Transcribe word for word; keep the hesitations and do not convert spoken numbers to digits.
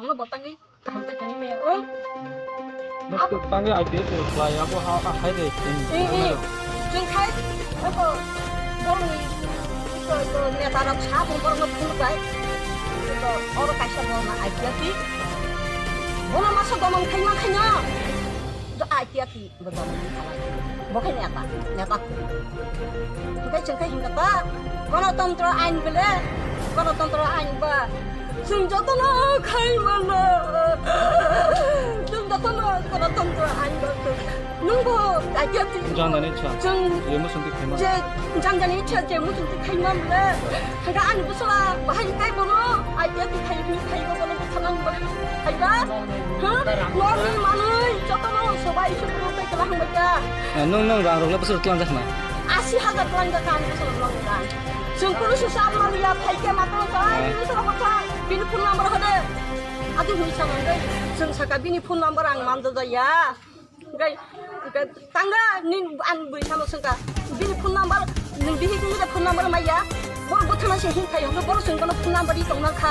Bol no bo tangwi. Tang tang tang me o. Tangwi I P F ni khlai abo ha ha hai de. Chung khai abo bol ni to neta rok sa bol bol no phun bai. To oro kaisa bol na I P F ni. Bono masa domon khai ma khai no. To I P F ni. Bo khe neta, neta. Hingkhe chwng khe hingkha ta, gonotontro ain bole, gonotontro ain ba. Chwng jotono khai mano. Chwng jotono gonotontro ain ba. Nungbo kaike ti. Janjani cha. Chwng je muchungti khaima. Je janjani cha je muchungti khaima bole. Hingkhe ani bwsala bahai khai bono, I P F ni khai khai bo bono bwsala ni bagwi khai ba. Ha? Norni manwi jotono sobai se phuru tei kela hangbai kha. Nung, nung rang rok le bwswk tlang jak na? Asi hajar tlang jak kha ani bwswk rang rang. Chwng kunu se sa maliya phai khe matro sa, ani bwswk rok kha. Bini phone number hode. Adi hwnwi sa mangwi. Chwng saka bini phone number ang manjajaya. Hingkhe, hingkhe tangga ni ang bwrwi sano swngkha. Bini phone number, nwng bihik ni phone number maya. Boro bwthana se himphai hwnkhe boro chwng bono phone number ri tongna kha.